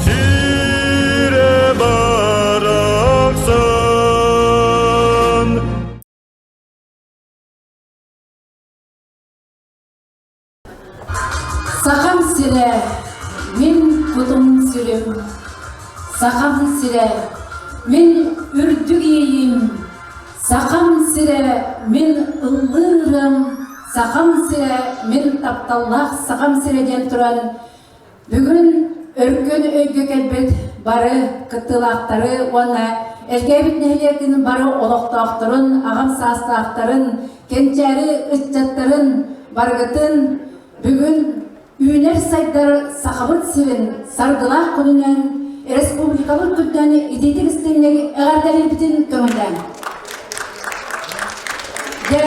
Сире барахсан. Сахам сирэ, мин кутум сүрүм, Сахам сирэ, мин үрдүк иэйиим, Сахам сирэ, мин ыллыырым, Сахам сирэ, мин тапталлаах Сахам сирэ диэн туран, бүгүн өркөн өйгө кэлбит бары кыттыылаахтары уонна Элгээбит нэһилиэгин бары олохтоохторун, аҕам саастаахтарын, кэнчээри ыччаттарын барыгытын бүгүн үүнэр-сайдар Сахабыт сирин саргылаах күнүнэн республикабыт күнүнэн итиитик истиҥник эҕэрдэлиирбитин көҥүллээҥ. Дьэ,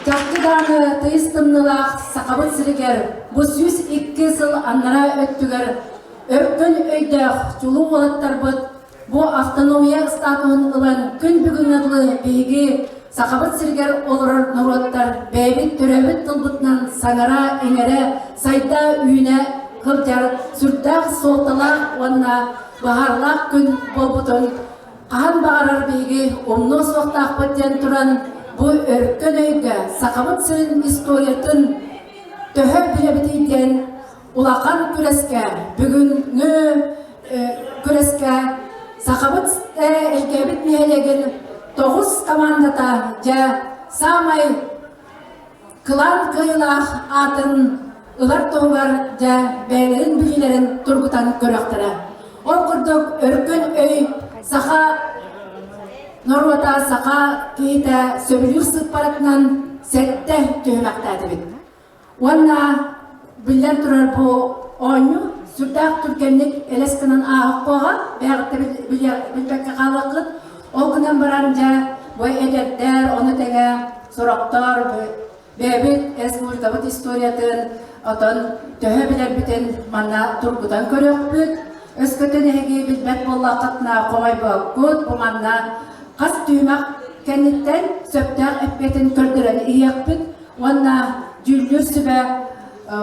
чахчы даҕаны тыйыс тымныылаах Сахабыт сиригэр бу 102 сыл анараа өттүгэр өркөн өйдөөх чулуу уолаттарбыт Бу автономия статуһун ылан күн бүгүҥҥэ дылы биһиги Сахабыт сиригэр олорор норуоттар бэйэбит төрөөбүт тылбытынан саҥара-иҥэрэ, сайда-үүнэ сылдьар сүрдээх суолталаах уонна быһаарылаах күн буолбутун хаһан баҕарар биһиги умнуо суохтаахпыт диэн туран бу өркөн өйгө Сахабыт сирин историятын төһө билэбитий диэн улахан күрэскэ бүгүҥҥү күрэскэ Сахабыт Элгээбит нэһилиэгин тоҕус командата дьэ саамай кылаан кыайыылаах аатын ылар туһугар дьэ бэйэлэрин билиилэрин тургутан көрүөхтэрэ. Ол курдук өркөн өй саха норуота саха киһитэ сөбүлүүр сыыппаратынан сэттэ түһүмэхтээтибит. Уонна биллэн турар бу оонньуу сүрдээх түргэнник элэс гынан ааһыаххоҕа, бэйэҕиттэ билбэккэ хаалыаххыт. Ол гынан баран дьэ бу эдэрдэр, ону тэҥэ сорохтор бэйэбит республикабыт историятын отон төһө билэрбитин манна тургутан көрүөхпүт. Өскөтүн эһиги билбэт буоллаххытына хомойбоккут, бу манна хас түһүмэх кэнниттэн сөптөөх эппиэтин көрдөрөн иһиэхпит. Уонна дьүүллүүр сүбэ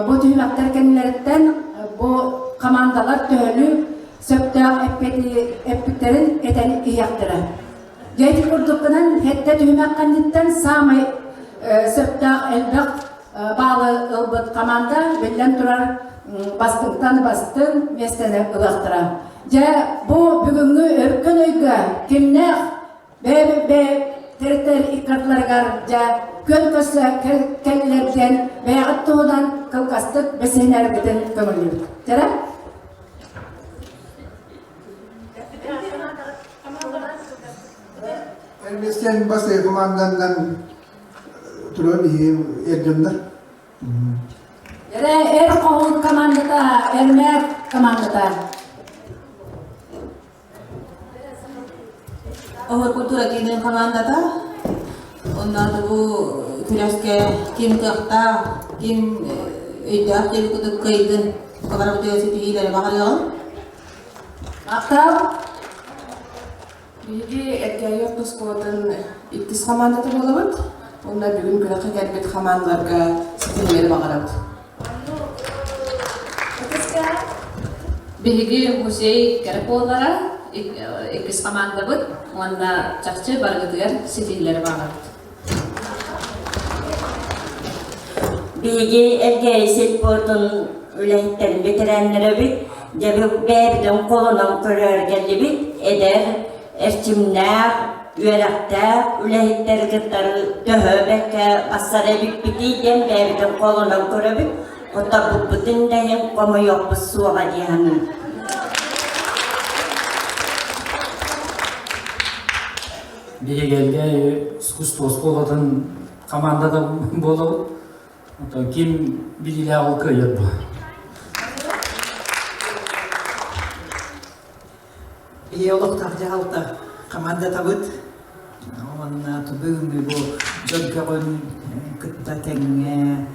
бу түһүмэхтэр кэннилэриттэн бу хамаандалар төһөнү сөптөөх эппиттэрин этэн иһиэхтэрэ. Дьэ ити курдуккунан сэттэ түһүмэх кэнниттэн саамай сөптөөх элбэх баалы ылбыт хамаанда биллэн турар бастыҥтан бастыҥ миэстэни ылыахтара. Дьэ бу бүгүҥҥү өркөн өйгө кимнээх Бэйэ тэрилтэлэр иккардыларыгар дьэ күөн көрсө кэллилэр диэн бэйэҕит туһунан кылгастык бэсиһинэргитин көҥүллүүбүт. Кэрэ? Эрместен бас команданнан туран иһи эрдьоннор. Эрэ эр хоһуун командата, Эрмэк командата. Оһор культура киинин хамаандата онно бу күрэскэ ким кыахтаах, ким өйдөөх диэби курдук кыайдын, кабарабытыгар ситиһиилэри баҕарыаҕын. Махтал. Биһиги Эркээйи оскуолатын иккис хамаандата буолабыт. Уонна бүгүн күрэххэ кэлбит хамаандаларга ситиһиилэри баҕарабыт. Биһиги музей кэрэ буолара иккис хамаандабыт уонна чахчы барыгытыгар ситиһиилэри баҕарабыт. Биһиги Эргээйи сельпотун үлэһиттэрин бэтэрээннэрэбит. Дьэ бэйэбитин холонон көрөөр кэллибит. Эдэр, эрчимнээх, үөрэхтээх үлэһиттэри кытары төһө бэккэ барсар эбиппитий диэн бэйэбитин холонон көрөбүт. Хотторбуппутун да иһин хомойуохпут суоҕа дии саныыбын. Биһигэлгэ искусство оскуолатын командата буолабыт. Оттон ким билиилээх ол кыайар бу. Ийэ олохтоох дьаһалта командатабыт. Уонна бүгүҥҥү бу дьон көҕүн кытта тэҥҥэ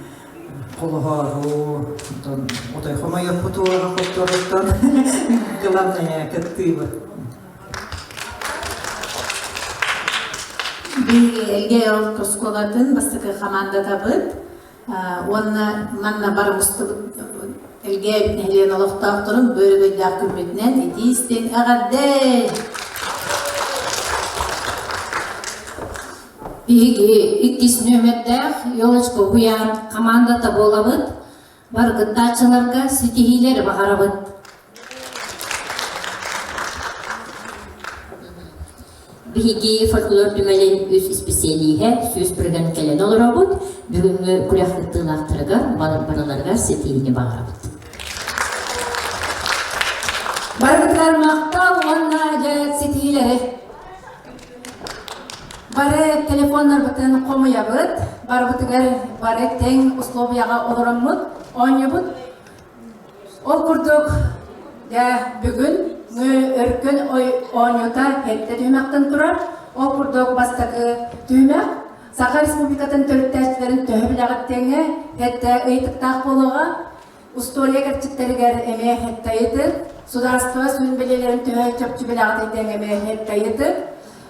холоһоору, онтон отой хомойуохпут уоҕа хотторуттан главное кыттыыбыт. Биһиги Элгээйи оскуолатын бастакы хамаандатабыт. Уонна манна бары мустубут Элгээбит нэһилиэгин олохтоохторун бу өрөгөйдөөх күммүтүнэн итии-истиҥ эҕэрдэ! Биһиги иккис нүөмэрдээх Елочка уһуйаан хамаандата буолабыт. Бар кыттааччыларга ситиһиилэри баҕарабыт. Биһиги фольклор түмэлин үс исписэлииһэ 100% кэлэн олоробут. Бүгүҥҥү күрэх кыттыылаахтарыгар барыларыгар ситиһиини баҕарабыт. Барыгытыгар махтал уонна дьэ ситиһиилэри. Бары телефоннарбытын хомуйабыт, барыбытыгар бары тэҥ условияҕа олороммут, оонньуубут. Ол курдук, дьэ, бүгүн Өркөн оонньуута сэттэ түһүмэхтэн турар. Ол курдук бастакы түһүмэх Саха Республикатын төрүттээччилэрин төһө билэҕит тэҥэ сэттэ ыйытыктаах буолуоҕа. Устуоруйа кэрчиктэригэр эмиэ сэттэ ыйытык, судаарыстыба сүрүн бэлиэлэрин төһө чопчу билэҕитий тэҥэ эмиэ сэттэ ыйытык,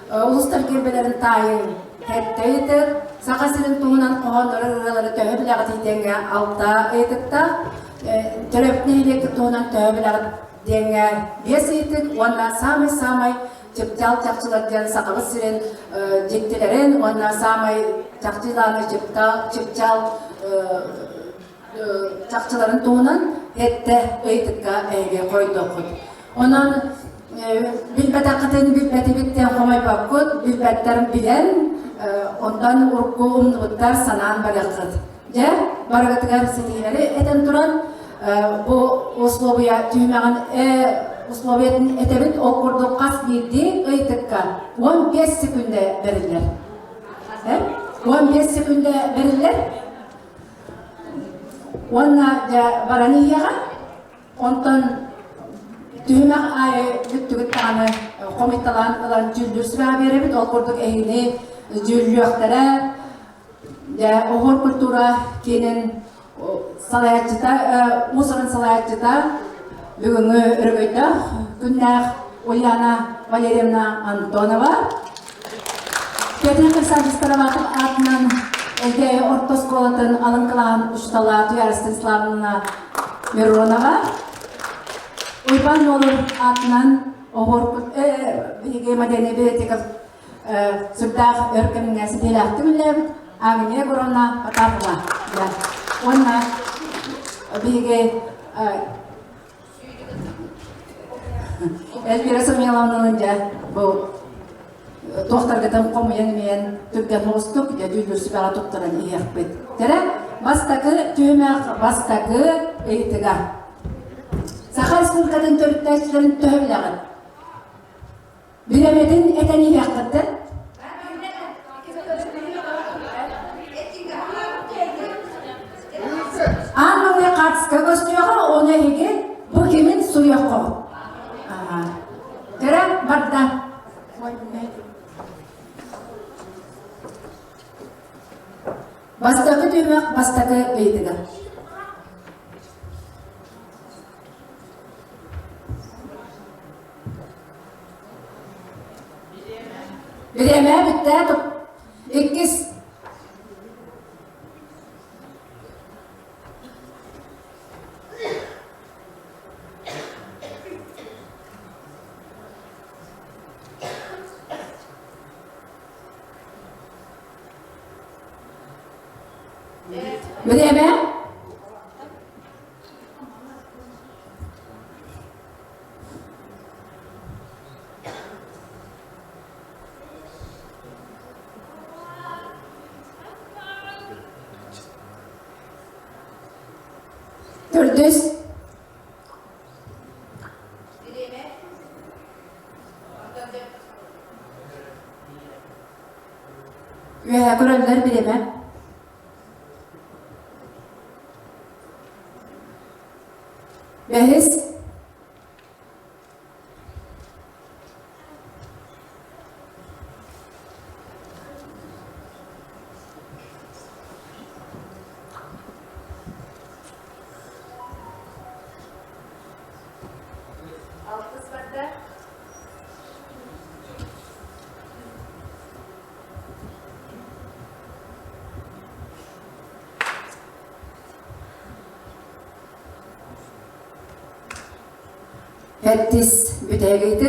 улуустар гербэлэрин таайын сэттэ ыйытык, Саха сирин туһунан хоһооннору ырыалары төһө билэҕитий диэҥҥэ алта ыйытыктаах, төрөөбүт нэһилиэккит туһунан төһө билэҕит диэҥҥэ биэс ыйытык уонна саамай-саамай чыпчаал чахчылар диэн Сахабыт сирин дьиктилэрин уонна саамай чахчылааны чыпчаал чахчыларын туһунан эттэ ыйытыкка эһиги хойдоххут. Онон билбэтэххитин билбэтибит диэн хомойбоккут, билбэттэр билэн, онтон урукку умнубуттар санаан барыаххыт. Дьэ, барыгытыгар ситиһиилэри этэн туран, бу условия түһүмэҕин условиятын этэбит, ол курдук хас биирдии ыйытыкка 15 секунда бэриллэр. 15 секунда бэриллэр. Уонна дьэ баран иһиэҕэ. Онтон түһүмэх аайы бүттүгүт даҕаны хомуйталаан ылан дьүүллүүр сүбэҕэ биэрэбит. Ол курдук эһигини дьүүллүөхтэрэ. Дьэ, оһуор культура киинин салайааччыта, уус-уран салайааччыта бүгүҥҥү өрөгөйдөөх күннээх Ульяна Валерьевна Антонова. Петр Александрович Староватов аатынан Элгээйи орто оскуолатын алын кылааһын учуутала Туяра Станиславовна Миронова, Уйбаан Нуолур аатынан оһуорпут биһиги модельнай библиотека сүрдээх өр кэмҥэ ситиһиилээхтик үлэлээбит Агния Егоровна Потапова. Уонна биһиги Эльвира Самиловнаны дьэ бу туохтаргытын хомуйан имиэн түргэн соҕустук дьэ дьүүллүүр сүбэҕэ туттаран иһиэхпит. Тэрэ бастакы түһүмэх бастакы ыйытыга. Саха Республикатын төрүттээччилэрин төһө билэҕит? Бириэмэтин этэн иһиэххиттэн. Аан маҥнай хаартыска көстүөҕэ, ону эһиги бу кимин суруйуоххут. Кэрэ барда. Бастакы түһүмэх бастакы ыйытыга. Бириэмэ бүттэ. Иккис. Бириэмэ. Төрдүс. Үөһэ көрөллөр бириэмэ. Бэһис. Алтыс барда. Сэттис бүтэһик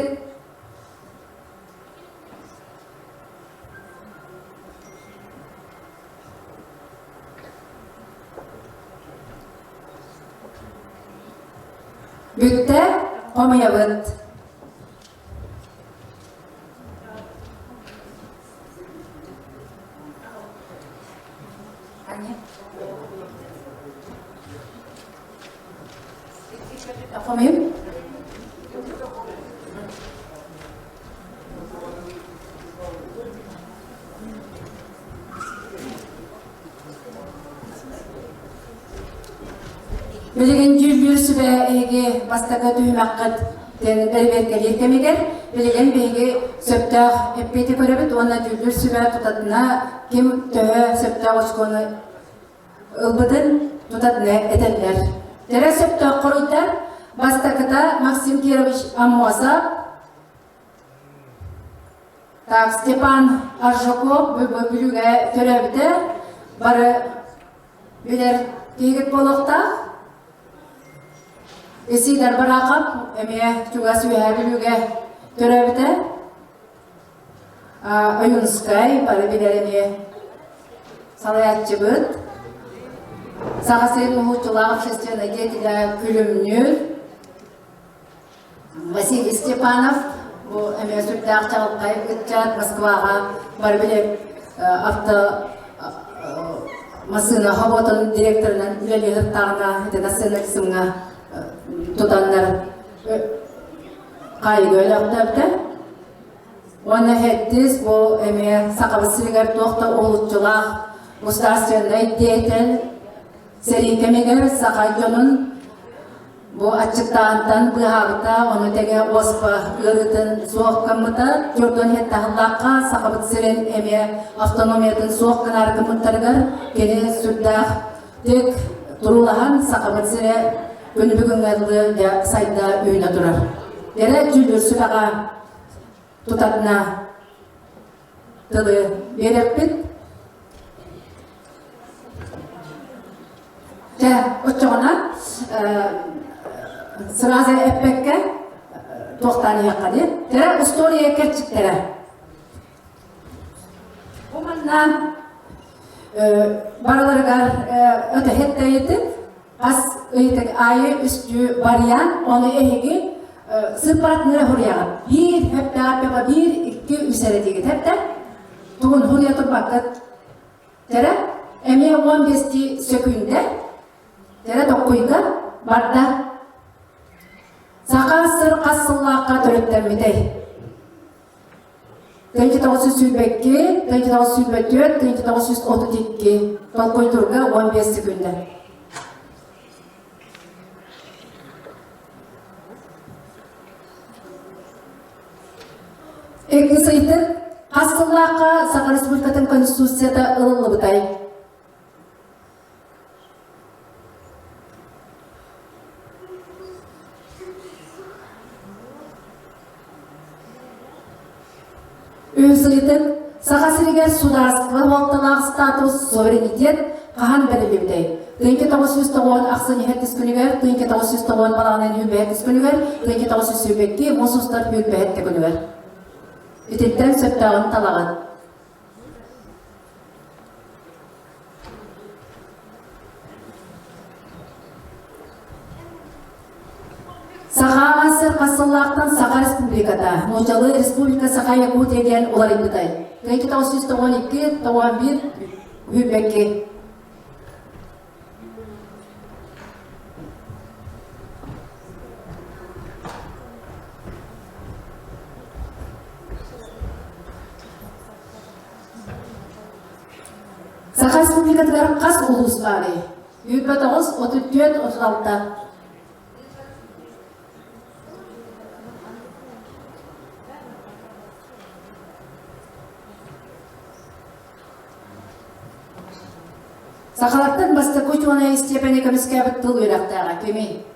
Бүттэ, хомуйабыт. Хомуйун. Билигин дьүүллүүр сүбэ эһиги бастакы түһүмэххит диэн бэрэбиэркэлиир кэмигэр билигин биһиги сөптөөх эппиэти көрөбүт уонна дьүүллүүр сүбэ тутатына ким төһө сөптөөх очкону ылбытын тутатына этэллэр. Тэрэ сөптөөх хоруйдар бастакыта Максим Кирович Аммосов, Так, Степан Аржаков Бүлүүгэ төрөөбүтэ. Бары билэр киһигит буолуохтаах. Исидор Барахов эмиэ чугас Үөһээ Бүлүүгэ төрөөбүтэ. Ойуунскай бары билэр эмиэ салайааччыбыт. Саха сирин уһууччулаах общественнай деятеля Күлүмнүүр. Василий Степанов бу эмиэ сүрдээх чаҕылхай ыччат Москваҕа бары билэр авто массыына хоботун директорынан үлэлии сыттаҕына ити национализмҥа тутаннар хаайыыга өлөөхтөөбүтэ. Уонна хэттис бу эмиэ Сахабыт сиригэр туох да уһулуччулаах государственнай деятель Сэрии кэмигэр саха дьонун бу аччыктаантан быыһаабыта, ону тэҥэ уоспа ыарыытын суох гыммыта, Чордон иһит-таһыллаахха Сахабыт сирин эмиэ автономиятын суох гынар гыммыттарыгар кини сүрдээх тик туруулаһан Сахабыт сирэ күн бүгүҥҥэ дылы дьэ сайда үүнэ турар. Эрэ дьүүллүүр сүбэҕэ тутатына тылы биэрэппит. Дьэ, оччоҕуна сразу эппэккэ туохтаан иһиэххэ дии. Тэрэ устуоруйа кэрчиктэрэ. Бу манна барыларыгар өтөһет да хас ыйытык аайы үстүү барыйан, ону эһиги сыппаратыныра хуруйаҕыт. Биир хэптээппэҕэ биир, икки, үс эрэ диигит хэптэ. Тугун хуруйа турбаккыт. Тэрэ эмиэ 15 сөкүүндэ тэрэ токкуйга барда. Саха сыр хас сыллаахха төрүттэммитэй? 1922, 1924, 1932 толкуйдуурга 15 секүндэ. Иккис ыйытык хас сыллаахха Саха Республикатын Конституцията ылыллыбытай? Үһүс ыйытык Саха сиригэр судаарыстыба суолталаах статус суверенитет хаһан бэриллибитэй? 1990 ахсын иһэртис күнүгэр, 1990 балаҕанын үүбэһэртис күнүгэр, 1922 муус устар үүбэһэртэ күнүгэр. Итинтэн сөптөөҕүн талаҕын. Саха АССР хас сыллаахтан Саха Республиката, нууччалыы Республика Саха Якутия диэн уларыйбытай. 1992 91 Үһүбэкки. Саха Республикатыгар хас улуус баарый? 29, 34, 36. Сахалартан бастакы учуонай истиэпэни көмүскээбит тыл үөрэхтээҕэ кимий?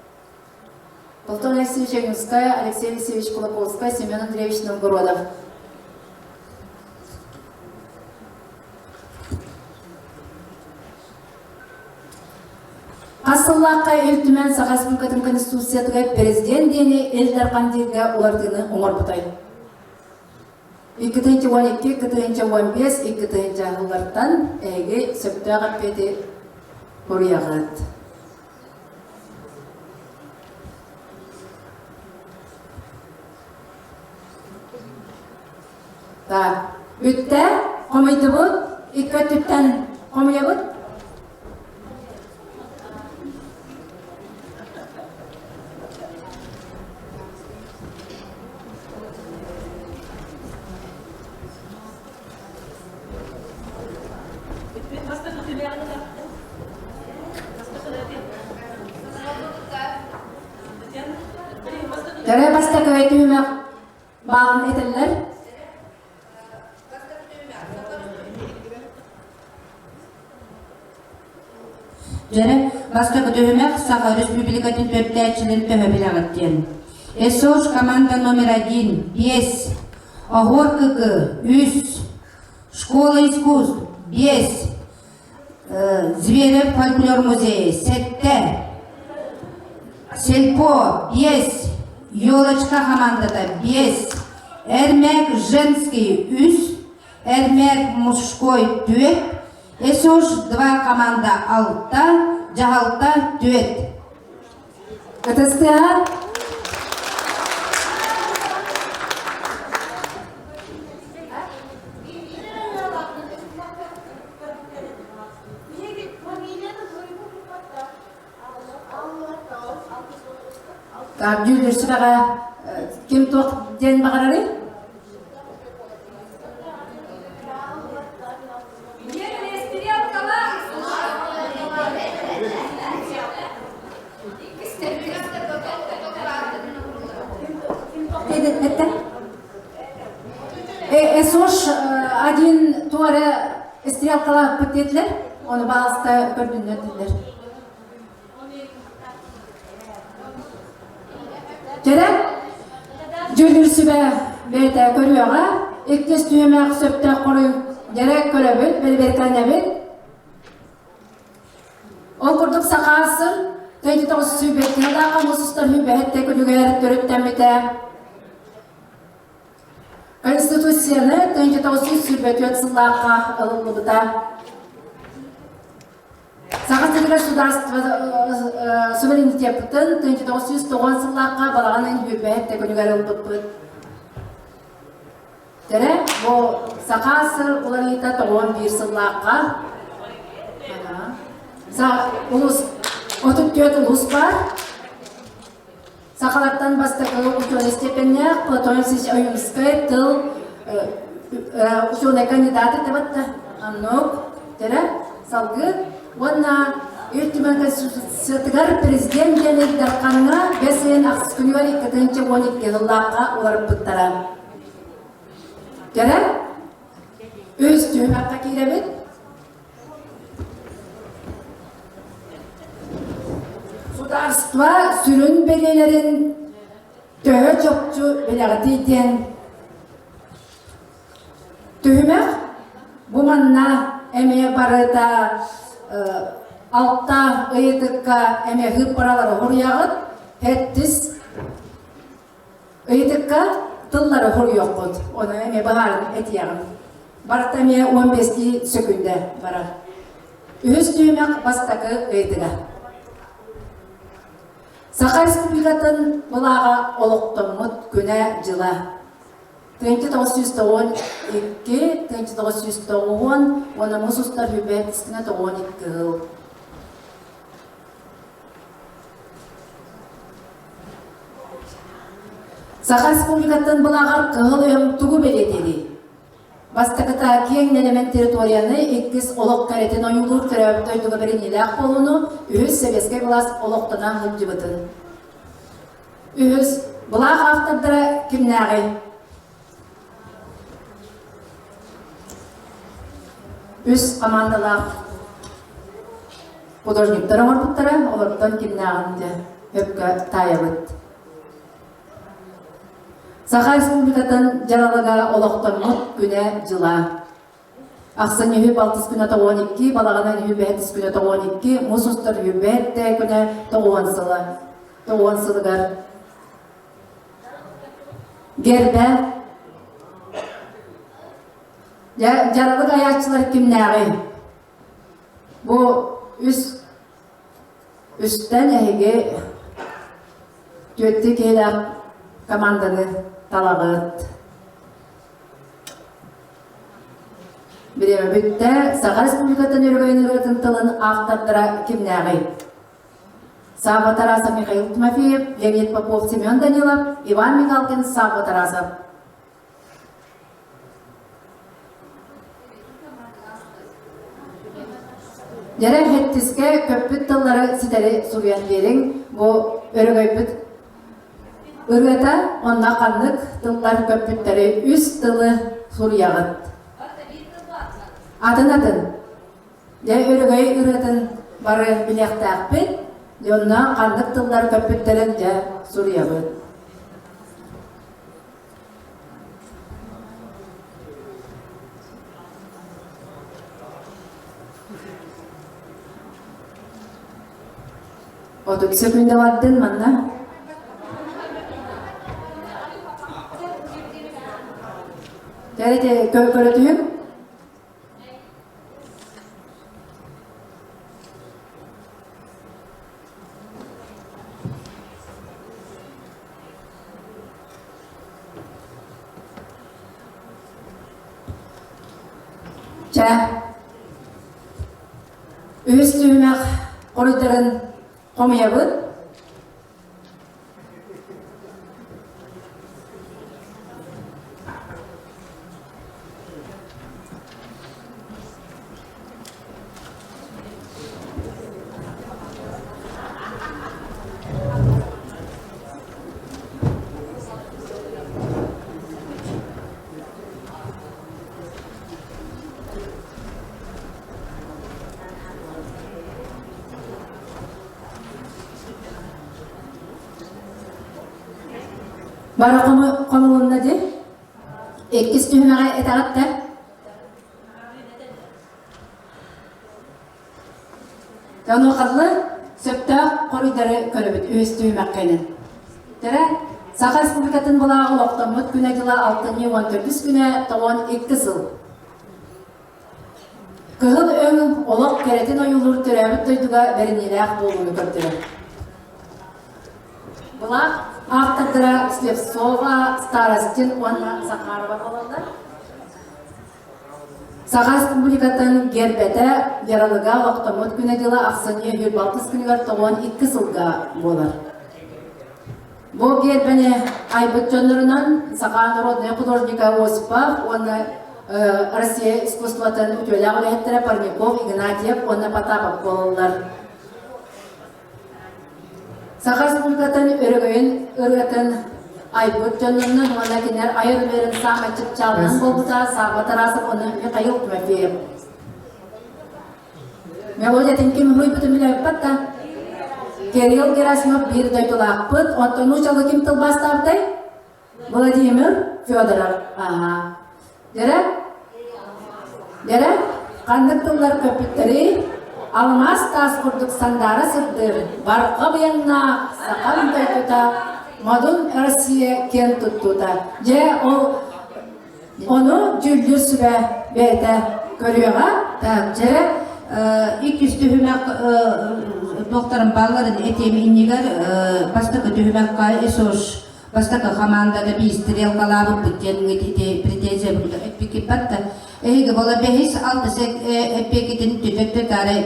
Платон Алексеевич Ойуунскай, Алексей Алексеевич Кулаковскай, Семен Андреевич Новгородов. Хас сыллаахха Ил Түмэн Саха Республикатын Конституциятыгар президент диэни Ил Дархан дииргэ уларытыыны оҥорбутай? 2012, 2015, 2000 сыллартан эһиги сөптөөх эппиэти хоруйаҕыт. Так, бүттэ, хомуйдубут, икки өттүттэн хомуйабыт. Төрө бастакы түһүмэх баалын этэллэр. Дьэрэ, бастакы түһүмэх Саха Республикатын төрүттээччилэрин төһө билэҕит диэн. СОЖ команда номер один, биэс, Оһуор КК, үс, Школа искусств, биэс, Зверев фольклор музейа, сэттэ, Сельпо, биэс, Елочка командата, биэс, Эрмек женский, үс, Эрмек мужской, түөрт, СОЖ два команда алта, дьаһалта түөрт. КТСТА Так, дьүүллүүр сүбэҕэ ким туох диэн баҕарарый? СОЖ один туора стрелкалаахпыт диэтилэр, ону баалыста көрдүннэр дииллэр. Кэрэ дьүүллүүр сүбэ бэйэтэ көрүөҕэ, иккис түһүмэх сөптөөх хоруй дьэрэ көрөбүт, бэрибэркэлэнэбит. Ол курдук Сахаасыр 1921 мусустар хүбэһит күнүгэр төрүттэммитэ. Конституцияны 1924 сыллаахха ылыллыбыта. Саха сиригэр судаарыстыба суверенитеппытын 1990 сыллаахха балаҕан ыйын бүппэһит күнүгэр ылбыппыт. Тэрэ бу Саха сыр уларыйыыта 91 сыллаахха улус 34 улус бар. Сахалартан бастакы ученый степеннээх Платон Алексеевич Ойуунскай тыл ученый кандидата табатта оннук тэрэ салгыы уонна Ил Түмэн Конституциятыгар президент диэн Дархаҥҥа бэс ыйын ахсыс күнүгэр 2012 сыллаахха уларыппыттара. Кэрэ үс түһүмэххэ киирэбит. Судаарыстыба сүрүн бэлиэлэрин төһө чопчу билэҕитий диэн түһүмэх бу манна эмиэ барыта алта ыйытыкка эмиэ ыыппаралары хоруйаҕыт сэттис Ыйытыкка тыллары хоруйуоххут, ону эмиэ быһааран этиэҕим. Барыта эмиэ 15 сөкүүндэ барар. Үһүс түһүмэх бастакы ыйытыга. Саха Республикатын былааҕа олохтоммут күнэ-дьыла. 1992, 1990 уонна мус устар хүбэ истинэ 92 сыл. Саха Республикатын былааҕар кыһыл өҥ тугу бэлиэтиирий? Бастакыта киэҥ нэлэмэн территорияны, иккис олох кэрэтин ойуулуур төрөөбүт дойдуга бэриниилээх буолууну, үһүс сэбиэскэй былаас олохтонон сылдьыбытын. Үһүс былаах автордара кимнээҕий? Үс командалаах художниктар оҥорбуттара, олортон кимнээҕин дьэ өпкө таайабыт. Саха Республикатын дьаралыга олохтоммут күнэ-дьыла. Ахсынньы үһү балтыс күнэ 92, балаҕанын үһү бэһэтис күнэ 92, мус устар үһү бэһэттэ күнэ 90 сыла. 90 сылыгар Гербэ Дьаралык айааччылар кимнээҕий? Бу үс үстэн эһиги түөттүү киһилээх команданы талаҕыт. Бириэмэ бүттэ. Саха Республикатын өрөгөйүн ырыатын тылын автордара кимнээҕий? Савва Тарасов, Михаил Тимофеев, Леонид Попов, Семен Данилов, Иван Мигалкин, Савва Тарасов. Дьэрэ хэттискэ көппүт тыллары ситэри суруйан биэриҥ. Бу өрөгөйбүт ырыата онно ханнык тыллар көппүттэри үс тылы суруйаҕыт. Атын-атын. Дьэ өрөгөй ырыатын бары билиэхтээхпит. Дьэ онно ханнык тыллар көппүттэрин дьэ суруйабыт. 30 секунда бардын манна. Кэрэ көрө түһүм. Чэ, үһүс түһүмэх хоруйдарын хомуйабыт. Бары хомулунна дии. Иккис түһүмэҕи этэҕиттэр. Онуохаллы сөптөөх хоруйдары көрөбүт үһүс түһүмэххэнэн. Тэрэ Саха Республикатын былааҕы олохтоммут күнэ-дьыла алтынньы 14 күнэ 92 сыл. Кыһыл өҥ олох кэрэтин ойуулуур төрөөбүт дойдуга бэриниилээх буолууну көрдөрөр. Былаах автордара Слепцова, Старостин уонна Захарова буолаллар. Саха Республикатын гербэтэ Яралыга олохтоммут күнэ-дьыла ахсынньы 26 күнүгэр 92 сылга буолар. Бу гербэни айбыт дьоннорунан саха народнай художника Осипов уонна Россия искусствотын үтүөлээх үлэһиттэрэ Парников, Игнатьев уонна Потапов буолаллар. Саха Республикатын өрөгөйүн ырыатын айбыт дьоннорунан уонна кинилэр айар үлэлэрин саамай чыпчаалынан буолбута Савва Тарасов уонна Михаил Тимофеев. Мелодиятын ким уһуйбутун билэбиппэт да. Кирилл Герасимов биир дойдулаахпыт, оттон нууччалыы ким тылбаастаабытай? Владимир Федоров. Аха. Дэрэ? Дэрэ? Ханнык тыллар көппүттэрий? Алмаас таас курдук сандаара сырдыыр, барҕа быйаҥнаах сахам дойдута, модун Россия киэн туттуута. Дьэ, ол ону дьүүллүүр сүбэ бэйэтэ көрүөҕэ. Так, дьэ, иккис түһүмэх туохтарын балларын этиэм иннигэр бастакы түһүмэххэ СОШ бастакы хамаандада биир стрелкалаабыппыт диэн ити претензия эппикиппат да эһиги бола бэһис алтыс эппиэкитин төтөттө таары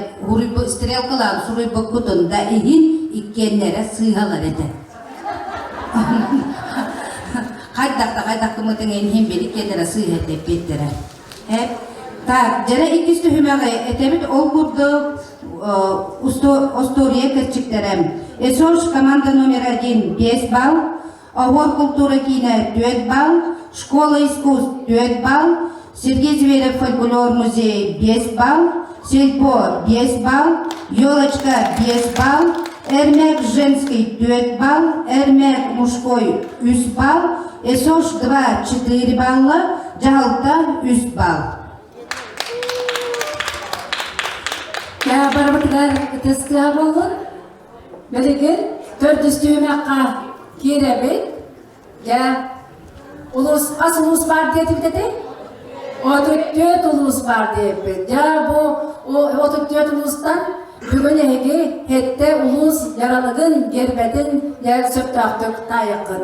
стрелкалаан суруйбуккутун да иһин иккиэннэрэ сыыһалар этэ хайдах да хайдах кымытыҥ иһин били иккиэннэрэ сыыһа этэ эппиэттэрэ Так, дьэрэ иккис түһүмэҕи этэбит ол курдук остуоруйа кэрчиктэрэ. СОШ команда номер один 5 балл, Оһуор култуура киинэ 4 балл, Школа искусств 4 балл, Сергей Зверев фольклор музей 5 балл, Сельпо 5 балл, Елочка 5 балл, Эрмек женский 4 балл, Эрмек мужской 3 балл, СОШ 2 4 балла, Дьаһалта 3 балл. Дьэ, барыбытыгар ытыс тыаһа буоллун. Билигин төрдүс түһүмэххэ киирэбит. Дьэ, улуус, хас улуус баар диэтибит этэй? 34 улуус баар диэппит. Дьэ, бу 34 улуустан бүгүн эһиги һэттэ улуус яралыгын, гербэтин дьэ сөптөөхтүк таайыаххыт.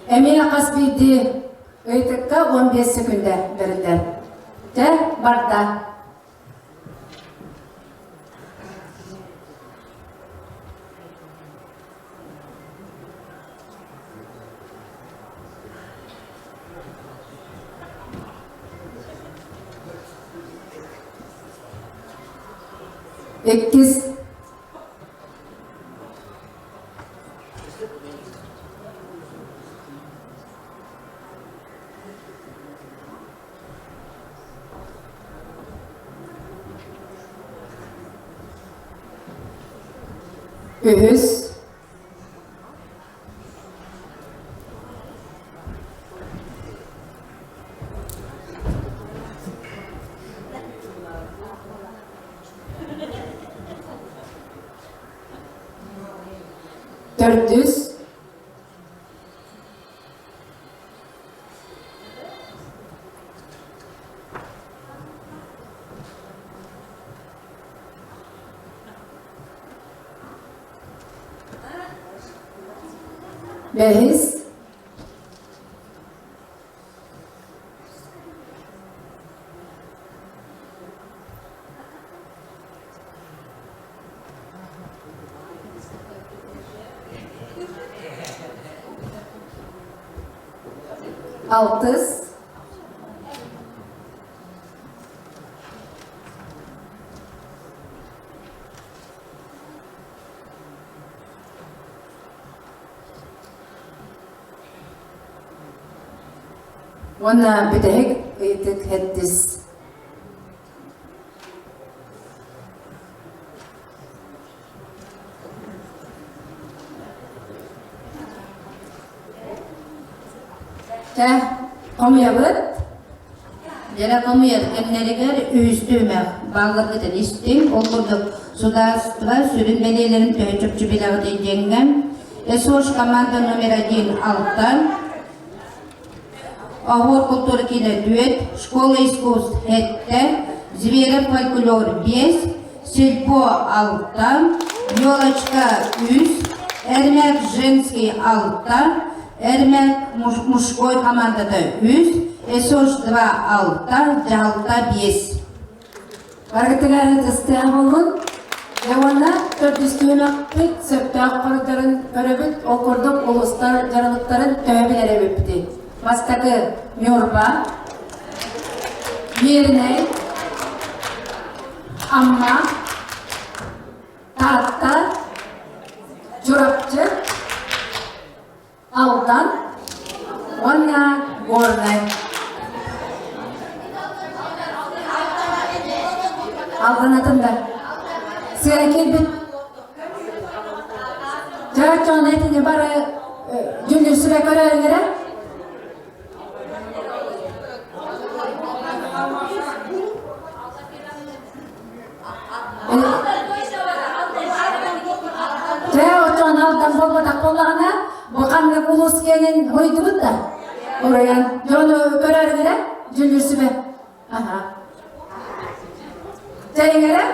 Эмиэ хас биирдии ыйытыкка 15 секүндэ бэриллэр. Дьэ, барда. Иккис Үһүс Төрдүс Бэһис Алтыс. Уонна бүтэһик ыйытык хэттис. Чэ, хомуйабыт. Дьэрэ хомуйар кэмнэригэр үһүс түһүмэх баалларгытын истиҥ. Ол курдук судаарыстыба сүрүн бэлиэлэрин төһө чопчу билэҕитий диэҥҥэ СОШ команда номер один Алтан, Оһуор култуура киинэ түөрт, Школа искусств сэттэ, Зверев фольклор биэс, Сельпо алта, Елочка үс, Эрмек женский алта, Эрмек мужской командата үс, СОШ два алта, Дьаһалта биэс. Барытыгар ытыстыа буоллун. Дьэ уонна төрдүстүөнэхпит сөптөөх хоруйдарын көрөбүт. Ол курдук улуустар дьаралыктарын төһө билэр эбиппитий? Бастакы Ньурба, Мииринэй, Амма, Таатта, Чурапчы, Алдан уонна Горнай. Алдан атында. Сыа кэлбит. Чааччоон этини бары дьүллүр сүбэ көрөрүлэрэ. Дьэ, оччоҕуна Алдан буолбатах буоллаҕына, бу ханнык улуус киэнин уруйдубут да? Уруйан. Дьону көрөрүгүрэ, дьүллүүр сүбэ. Аха. Тэйиҥэрэ,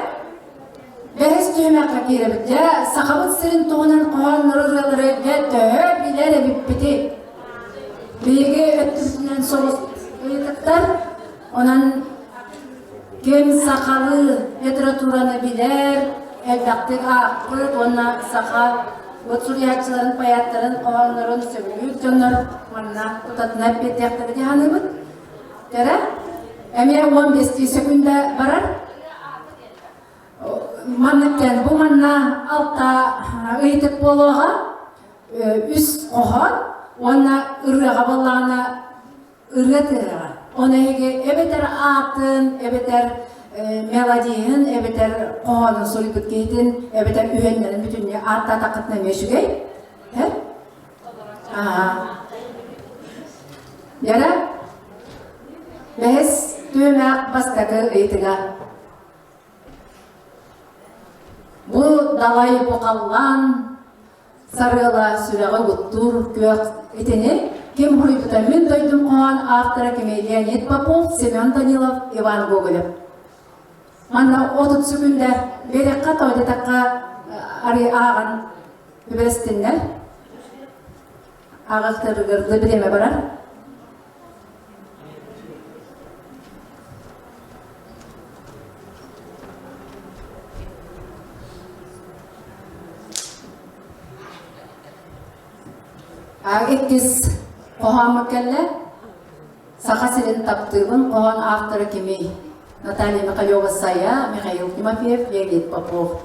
бэһис түһүмэххэ киирэбит. Дьэ, Сахабыт сирин туһунан хоһооннору ырыалары дьэ төһө билэр эбиппитий? Биһиги өттүбүтүнэн соҕус ыйытыктар, онон Ким сахалыы литератураны билэр, элбэхтик аахпыт уонна саха от суруйааччыларын, поэттарын хоһооннорун сөбүлүүр дьоннор манна тутатына эппиэттиэхтэрэ дии саныыбыт. Кэрэ, эмиэ 15 секунда барар. Маннык бу манна алта ыйытык буолуоҕа, үс хоһоон уонна ырыаҕа буоллаҕына ырыа тыаһа. Ону эһиги эбэтэр аатын, эбэтэр мелодиһын, эбэтэр хоһоонун суруйбут киһитин, эбэтэр үһүөннэрин бүтүннүү ааттаатаххытына эмиэ үчүгэй. Һэ? Аа. Яра? Бэһис түһүмэх бастакы ыйытыга. Бу далай бу халлаан сарыала сүрэҕи угуттуур күөх итини ким суруйбута мин дойдум хоһоон автора кими Леонид Попов, Семен Данилов, Иван Гоголев. Манна 30 секүндэ биэриэххэ тоойдотахха арыы ааҕан үбэрэстиннэр. Ааҕахтарыгар да бириэмэ барар. Иккис хоһооммут кэллэ. Саха сирин таптыыбын хоһоон автора кимий? Наталья Михалева-Сайа, Михаил Тимофеев, Леонид Попов.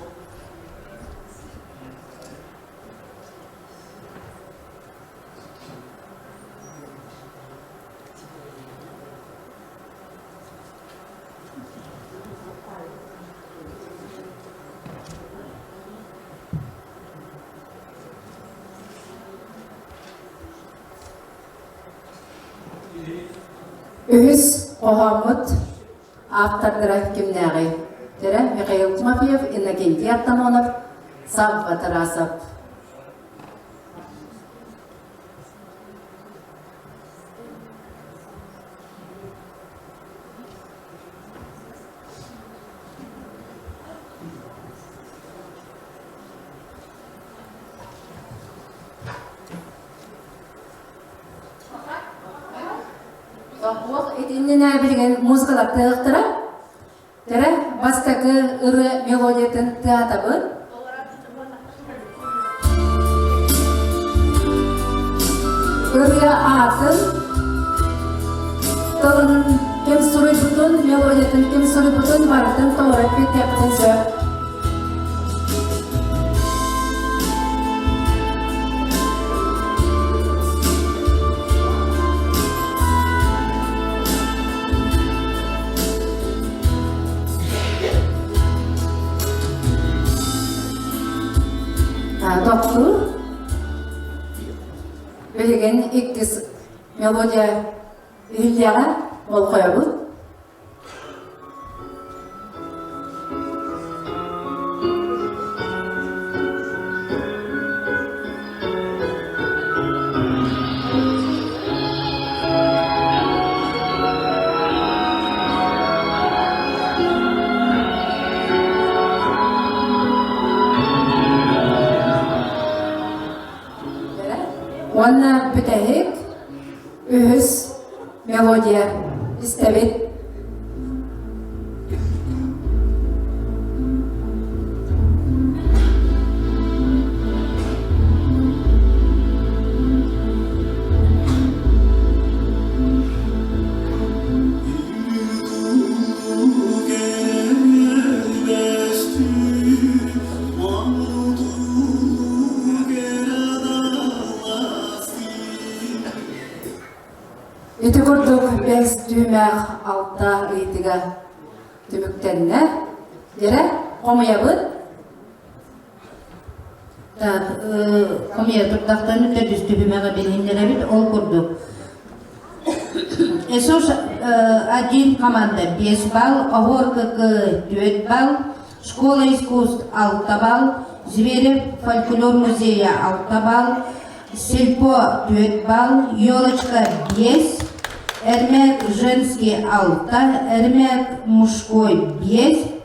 Үһүс хоһооммут ааптардара кимнээҕий? Тэрэ Михаил Тимофеев, Иннокентий Артамонов, Савва Тарасов. Тохуох итиннинэ билигин музыкалартыахтара. Тэрэ бастакы ырыа мелодиятын тыатабыт. Ырыа аатын, тылын ким суруйбутун, мелодиятын ким суруйбутун барытын толору эппиэттиэххитин сөп. Тохтуур. Билигин иккис мелодия иһиллиэҕэ болҕойобут. Уонна бүтэһик үһүс мелодия истэбит. Ити курдук бэс түһүмэх алта ыйытыга түмүктэннэ. Дьэрэ, хомуйабыт. Так, хомуйа турдахтан төрдүс түһүмэҕи билиһиннэрэбит. Ол курдук СОС один команда 5 балл, Оһуор КК 4 балл, Школа искусств 6 балл, Зверев фольклор музея 6 балл, Сельпо 4 балл, Елочка 5, Эрмек женский 6, Эрмек мужской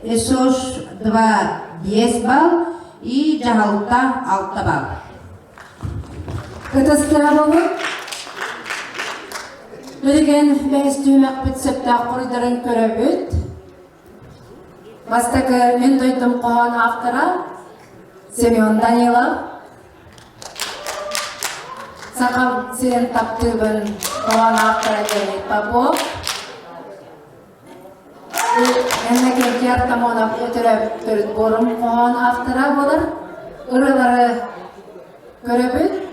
5, СОШ 2 5 балл и Дьаһалта 6 балл. Ытыстаабылы Билигин бэһис түһүмэхпит сөптөөх хоруйдарын көрөбүт. Бастакы Мин дойдум хоһоон автора Семен Данилов. Сахам сирин таптыыбын хоһоон автора Леонид Попов. Иннокентий Артамонов өтөрөп төрүт буорум хоһоон автора буолар. Ырыалары көрөбүт.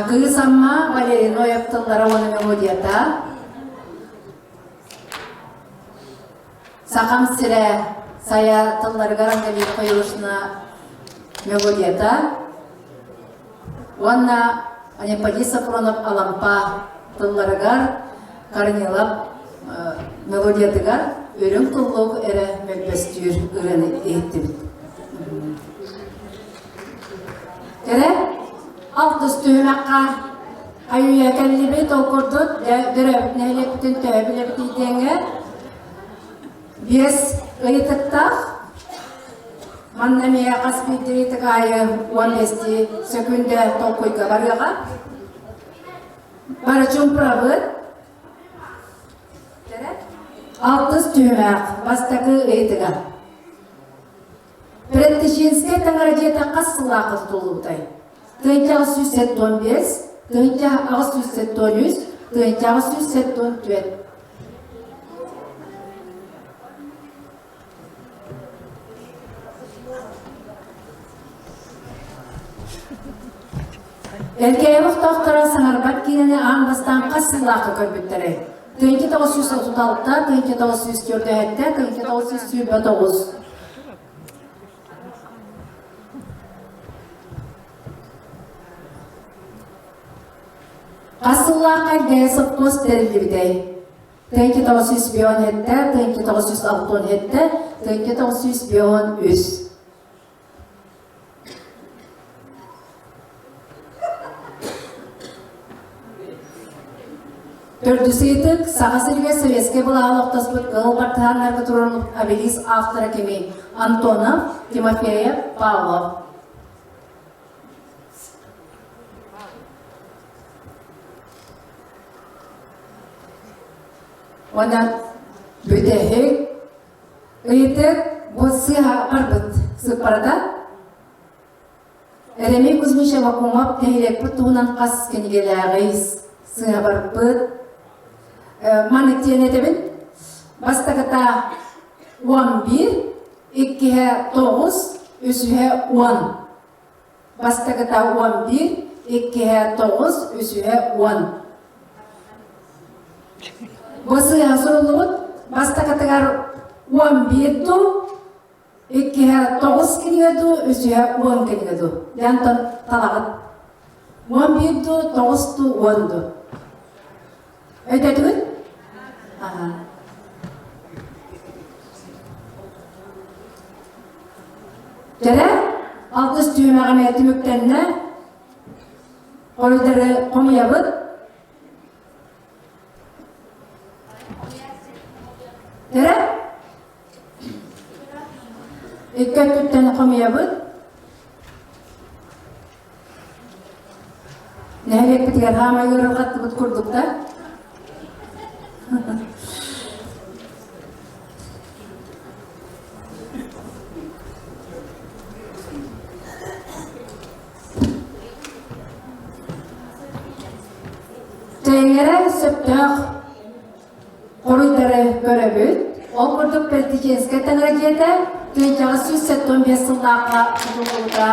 Кыыс Амма Валерий Ноев тыллара уонна мелодията. Сахам сирэ сайа тылларыгар Ангелина Хоюшна мелодията. Уонна Анепадий Сафронов Алампа тылларыгар Корнилов мелодиятыгар Үрүҥ туллук эрэ мөлбөстүүр ырыаны иһиттибит. Кэрэ алтыс түһүмэххэ хайуйа кэллибит, ол курдук дөрөөбүт нэһилиэкпитин төһө билэбитий диэҥҥэ биэс ыйытыктаах. Манна эмиэ хас биирдии ыйытык аайы 15 сөкүүндэ толкуйга барыаҕа. Бары чуумпурабыт. Алтыс түһүмэх бастакы ыйытыга. Предтеченскэй таҥара дьиэтэ хас сыллаахха тутуллубутай? 1875, 1873, 1874. Эркээйи олохтоохторо саҥарбат киинэни аан бастаан хас сыллаахха көрбүттэрэй? 1936, 1947, 1929. Хас сыллаахха Эркээйи сопхуос тэриллибитэй? 1907, 1967, 1953. Төрдүс ыйытык Саха сиригэр советскай былааһы олохтоспут кыһыл бартыһааннарга турар обелиск автора кимий? Антонов, Тимофеев, Павлов. Уонна бүтэһик ыйытык бу сыыһа барбыт сыыппарата. Еремей Кузьмич Аввакумов нэһилиэкпит туһунан хас кинигэлээҕий сыыһа барбыт. Маны диэн этэбин. Бастакыта 11, иккиһэ 9, үсүһэ 10. Бастакыта 11, иккиһэ 9, үсүһэ 10. Бу сыыһа суруллубут. Бастакытыгар 11 дуу, иккиһэ 9 кинигэ дуу, үсүһэ 10 кинигэ дуу. Дьэ, талаҕыт. 11 дуу, 9 дуу, 10 дуу. Өйдөтүгүт? Аха. Кэрэ алтыс түһүмэҕэ эмиэ түмүктэннэ. Хоруйдары хомуйабыт. Кэрэ икки өттүттэн хомуйабыт. Нэһилиэкпитигэр хаамай ыарырҕаттыбыт курдук да. Тэҥэрэ сөптөөх хоруйдары көрөбүт. Ол курдук Пентиченскэй таҥара дьиэтэ 1975 сыллаахха тутуллубута.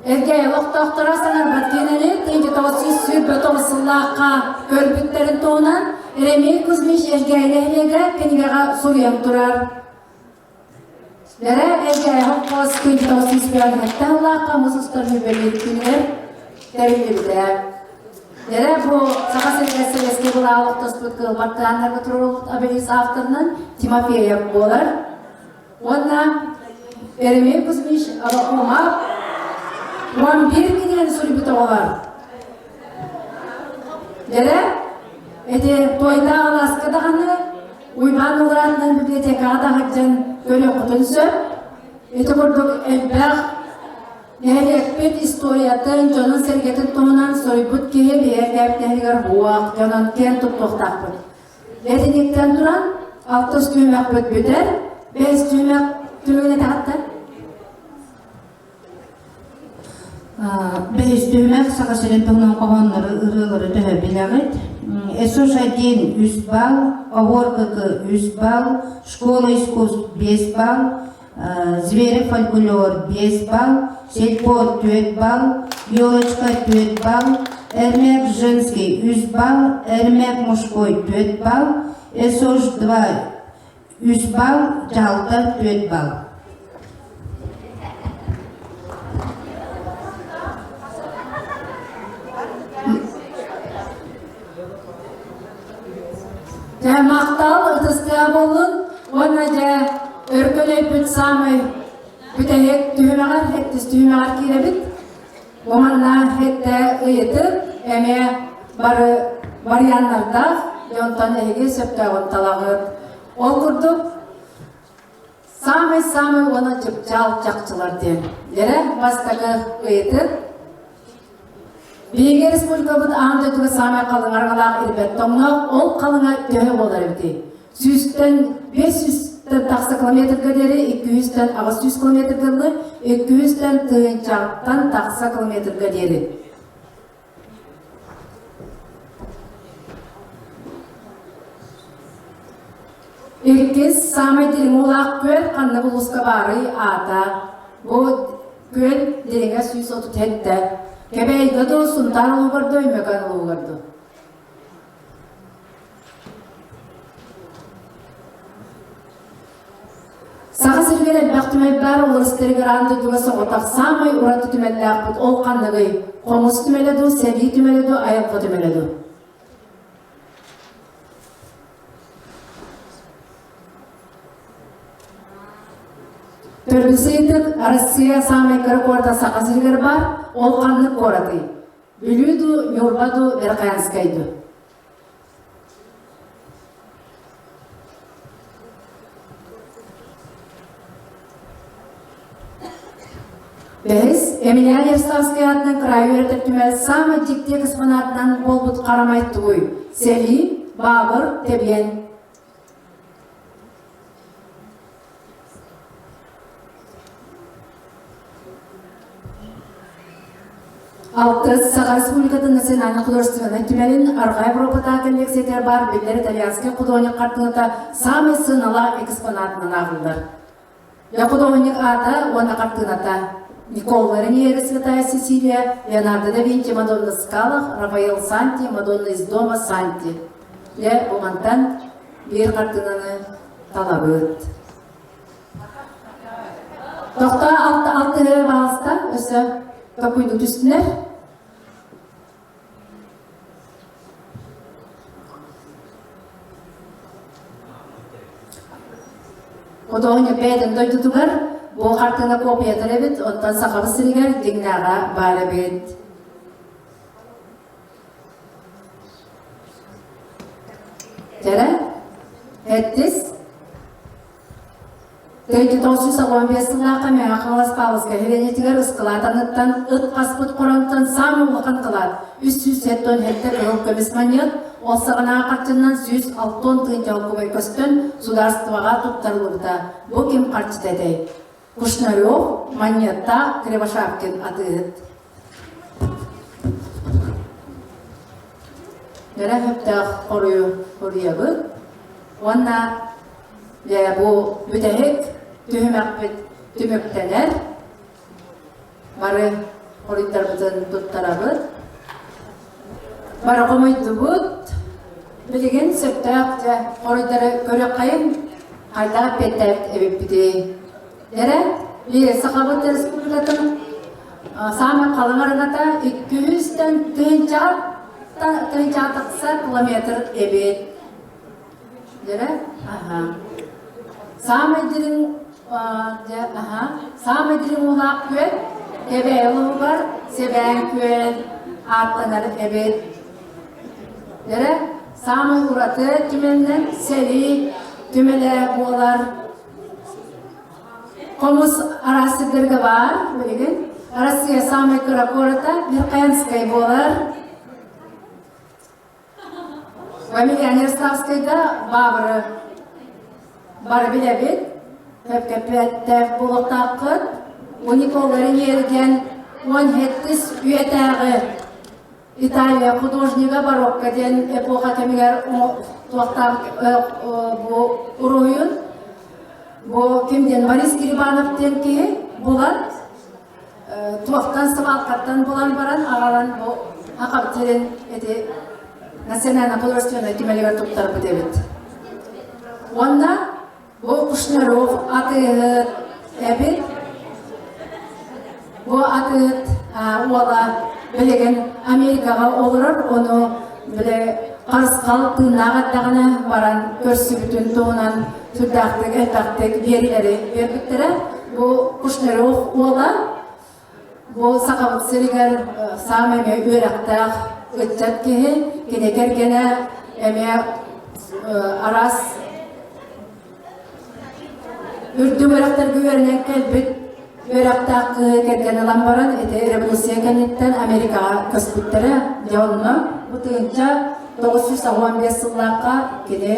Эргэ олохтоохторо саҥарбат киинэни 1929 сыллаахха көрбүттэрин туһунан Еремей Кузьмич Элгээйи нэһилиэгэ кинигэҕэ суруйан турар. Лэрэ Элгээйи холкуос 1957 сыллаахха мус устар юбилейдиир тэриллибитэ. Лэрэ бу Саха сиригэр Советскай былааҕы олохтоспут кылбартааннарга туруоруллубут обелиск авторынан Тимофеев буолар. Уонна Еремей Кузьмич Аввакумов 11 кинигэни суруйбут оҕолор. Дьэрэ, ити Туойдаах алааска даҕаны Уйбаан Ылыраатынан библиотекаҕа да сылдьан көрүөххүтүн сөп. Ити курдук элбэх нэһилиэкпит историятын, дьонун-сэргэтин туһунан суруйбут киһи биһиэхэ нэһилиэгэр буох дьонун киэн туттуохтаахпыт. Этиниттэн туран алтыс түһүмэхпит бүтэр, бэһис түһүмэх түмүгүн этэҕиттэн? Бэһис түһүмэх Саха сирин туһунан хоһооннору, ырыалары төһө билэҕит? СУШ-1 үс балл, Оһуор КК үс балл, Школа искусств биэс балл, Звери фольклор биэс балл, Сельпо түөрт балл, Елочка түөрт балл, Эрмек женский үс балл, Эрмек мужской түөрт балл, СОЖ-2 үс балл, Дьаһалта түөрт балл. Дьэ, махтал ытыстыа буоллун уонна дьэ өркөн өйбүт саамай бүтэһик түһүмэҕэр, хэттис түһүмэҕэр киирэбит. Уонна хэттэ ыйытык эмиэ бары варианнардаах, онтон эһиги сөптөөҕүн талаҕыт. Ол курдук Саамай-саамай уонна чыпчаал чахчылар диэн. Эрэ бастакы ыйытык. Биһиги республикабыт аан дойдуга саамай халыҥ арҕалаах ирбэт тоҥноох, ол халыҥа төһө буолар эбитий? Сүүстэн 500-тэн тахса километрга диэри, 200-тэн 800 километрга дылы, 200-тэн тыһыынчаттан тахса километрга диэри. Иккис саамай дириҥ уулаах күөл ханна улууска баарый аата? Бу күөл дириҥэ 137. Кэбээйигэ дуу, Сунтаар улуугар дуу, Өймөкөөн улуугар дуу? Саха сиригэр элбэх түмэл баар, олор истэригэр аан дойдуга соҕотох саамай ураты түмэллээхпит ол ханныгый? Хомус түмэлэ дуу, сэрии түмэлэ дуу, айылҕа түмэлэ дуу? Төрдүс ыйытык Россия саамай кыра куората Саха сиригэр баар, ол ханнык куоратый? Бүлүү дуу, Ньурба дуу, Верхоянскай дуу? Бэһис, Емельян Ярославскай аатынан кыраайы үөрэтэр түмэл саамай дьикти экспонатынан буолбут харамай тугуй? Сэлии, баабыр, тэбиэн. Алтыс Саха Республикатын национальнай художественнай түмэлин Арҕаа Европатааҕы коллекциятыгар баар биллэр итальянскай художник хартыыната саамай сыаналаах экспонатынан ааҕыллар. Художник аата уонна хартыыната Никола Реньери Святая Сесилия, Леонардо да Винчи Мадонна Скалах, Рафаэл Санти, Мадонна из дома Санти. Ле бу мантан биир хартыынаны талабыт. Тохтоо алты алтыһы баҕаста өссө токуйду түстүлэр. Худуоһунньук бэйэтин дойдутугар бу хартыына копиятар эбит, оттон Сахабыт сиригэр дьиҥнээҕэ баар эбит. Кэрэ, эттис, 1995 сыллаахха Мэҥэ Хаҥалас Павловскай нэһилиэнньэтигэр ыскылаат аныттан ыт хаспыт хоронтон саамай улахан кылаат 377 кыһыл көмүс манньыат, ол саҕанааҕы харчыннан 160 тыһыынча солкуобай көстөн судаарыстыбаҕа туттарыллыбыта. Бу ким харчыта этэй? Кушнарев, Манньыаттаах, Кривошапкин атыыһыт. Нөрэ сөптөөх хоруйу хоруйабыт уонна дьэ бу бүтэһик түһүмэхпит түмүктэнэр. Бары хоруйдарбытын туттарабыт. Бары хомуйдубут. Билигин сөптөөх дьэ хоруйдары көрүөххэйин хайдах эппиэттээбит эбиппитий. Эрэ Сахабыт Республикатын саамай халыҥ арыната 200-тэн тыһыынчаҕа тыһыынчаҕа тахса километр эбит. Дьэрэ? Аха. Саамай дириҥ аха. Саамай дириҥ уулаах күөл Кэбээйи улууһугар Сэбээн күөл ааттанар эбит. Дьэрэ? Саамай ураты түмэлинэн сэрии түмэлэ буолар. Хомус араас сирдэргэ баар билигин. Россия самай кыра куората Верхоянскай буолар. Фамилия Ярославскайга баабыры бары билэбит. Көппөттөөх буолуохтааххыт. Униколларын иэргэн 17 үйэтээҕи Италия художнига барокко диэн эпоха кэмигэр туохтаах бу уруһуйун бу ким диэн Борис Кирибанов диэн киһи булан туохтан сыбаалкаттан булан баран аҕалан бу Хахабыт сирин эти национально художественнай түмэлигэр туттарбыт эбит. Уонна Бу Кушнаров атыыһыт эбит. Бу атыыһыт уола билигин Америкаҕа олорор, ону били Харысхал тыыннаах эрдэҕинэ баран көрсүбүтүн туһунан сүрдээхтик элбэхтик биэриилэри биэрбиттэрэ. Бу Кушнарев уола бу Сахабыт сиригэр саамай эмиэ үөрэхтээх ыччат киһи, кини кэргэнэ эмиэ араас Үрдүк үөрэхтэргэ үөрэнэн кэлбит үөрэхтээх кыыһы кэргэн ылан баран, ити революция кэнниттэн Америкаҕа көспүттэрэ. Дьэ онно бу 1985 сыллаахха кини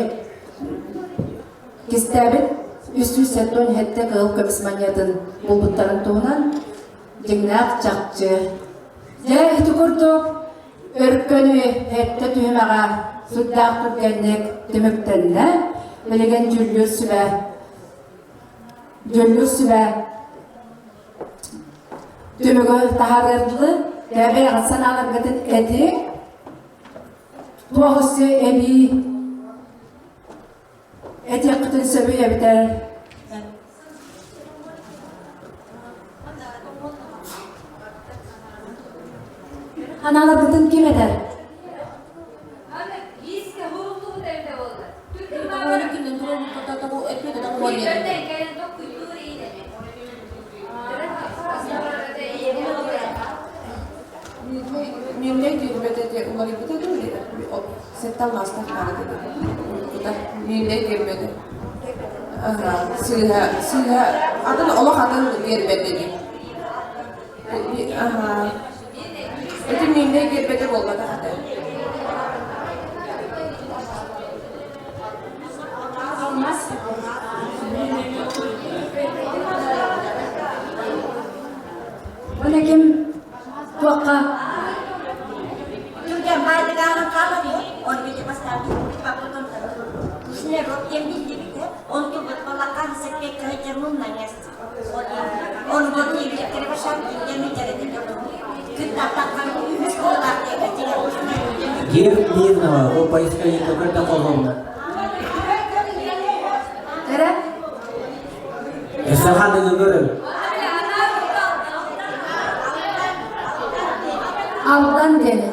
кистээбит 377 кыһыл көмүс манньыатын булбуттарын туһунан дьиҥнээх чахчы. Дьэ ити курдук Өркөнү сэттэ түһүмэҕэ сүрдээх түргэнник түмүктэннэ. Билигин дьүүллүүр сүбэ дьүүллүүр сүбэ түмүгү таһаарыар дылы бэйэҕит санааларгытын этиҥ. Туох өссө эбии этиэххитин сөбүй эбитэр Аналаргытын ким этэр? Мирнэй диэбэт уларыйбыта дуу Сэттэ алмаастаах баар этэ. Миирнэй биэрбэт. Сыыһа, сыыһа, атын олох атын биэрбэт дии. Аха. Ити миирнэй биэрбэтэ буолбатах этэ. Алмаз. Уонна ким туохха Герб Мирного, о поисковик какой-то колонна. Эрэ? Саха дыгыгырын. Алдан диэни.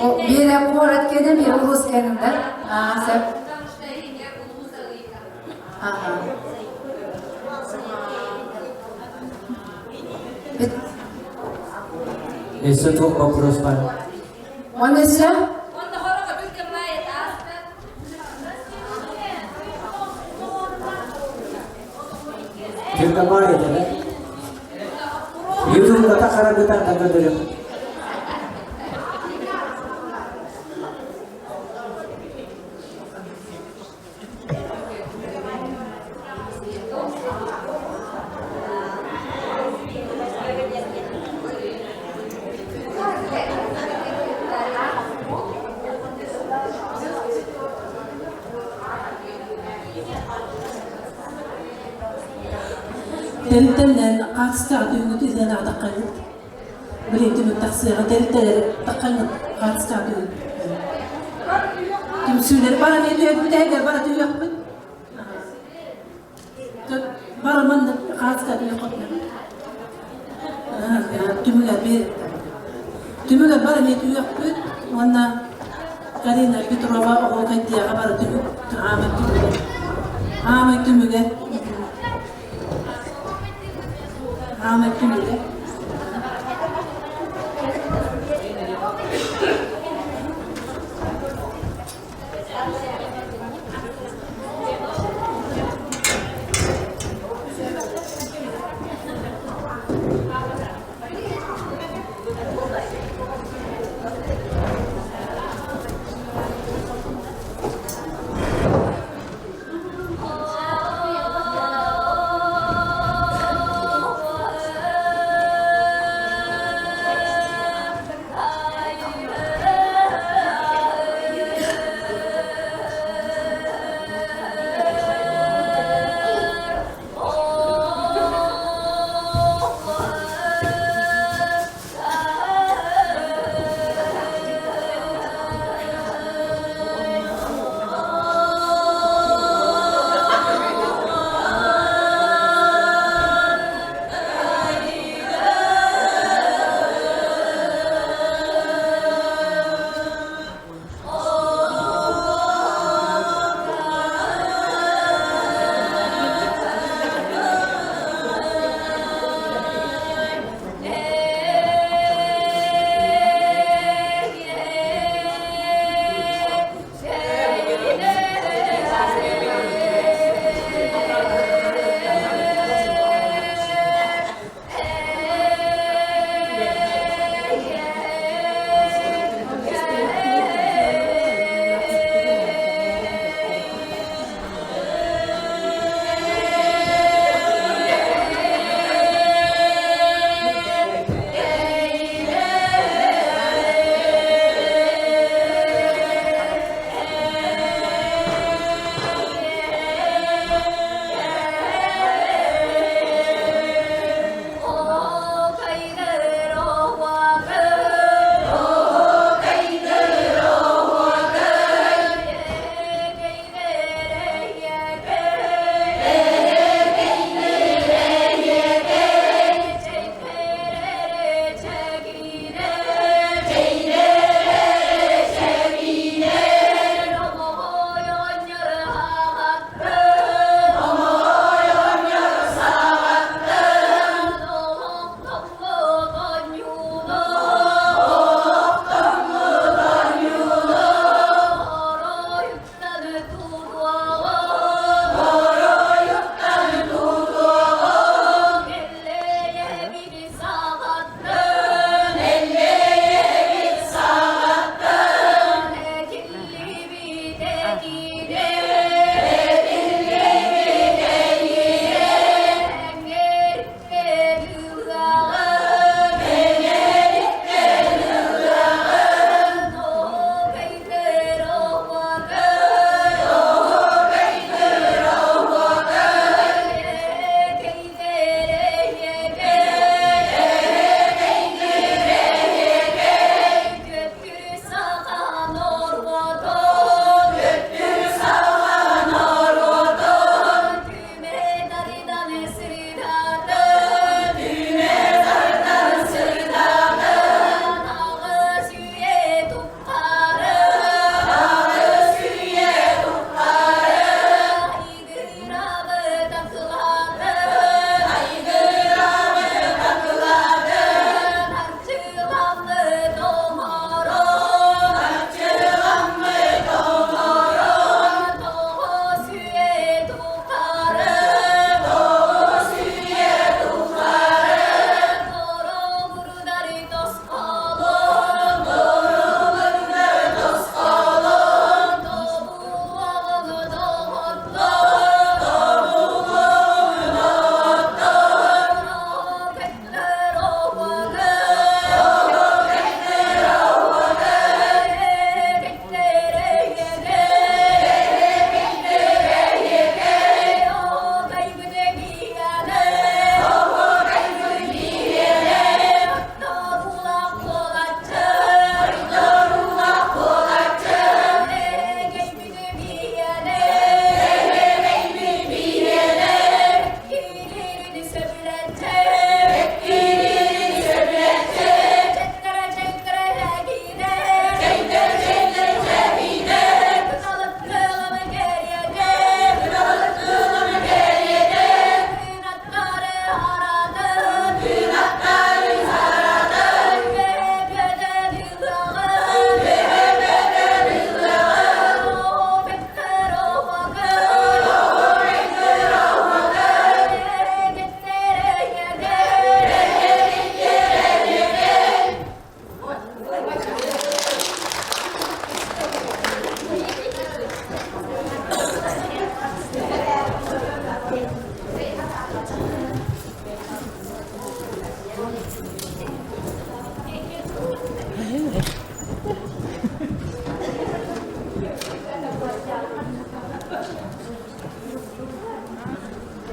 Биирэ куорат киэнэ, биирэ улуус киэнэ да? Аа, сөп. Аха. Еще двух вопрос бар. Он еще? Кирдамай это, да? Ютуб-га харагытан тагыдырым. Тэрилтэнэн хаачыстаах түүҥҥүт иһинэн аҕатаххайбыт. Билин түмүк тахсыаҕа тэрилтэлэр таххаҥҥыт хаачыстаах түүн. Түмсүүлэр бара түһэрбит эһигэр бара түһүөхпүт. Бара манна хаачыстаах түһүөхпүт. Түмүгэр биир түмүгэр бара эмиэ түһүөхпүт уонна Карина Петрова оҕо кайдиаҕа бара түмүк аамай түмүгэр аамай түмүгэр аамай түмүгэр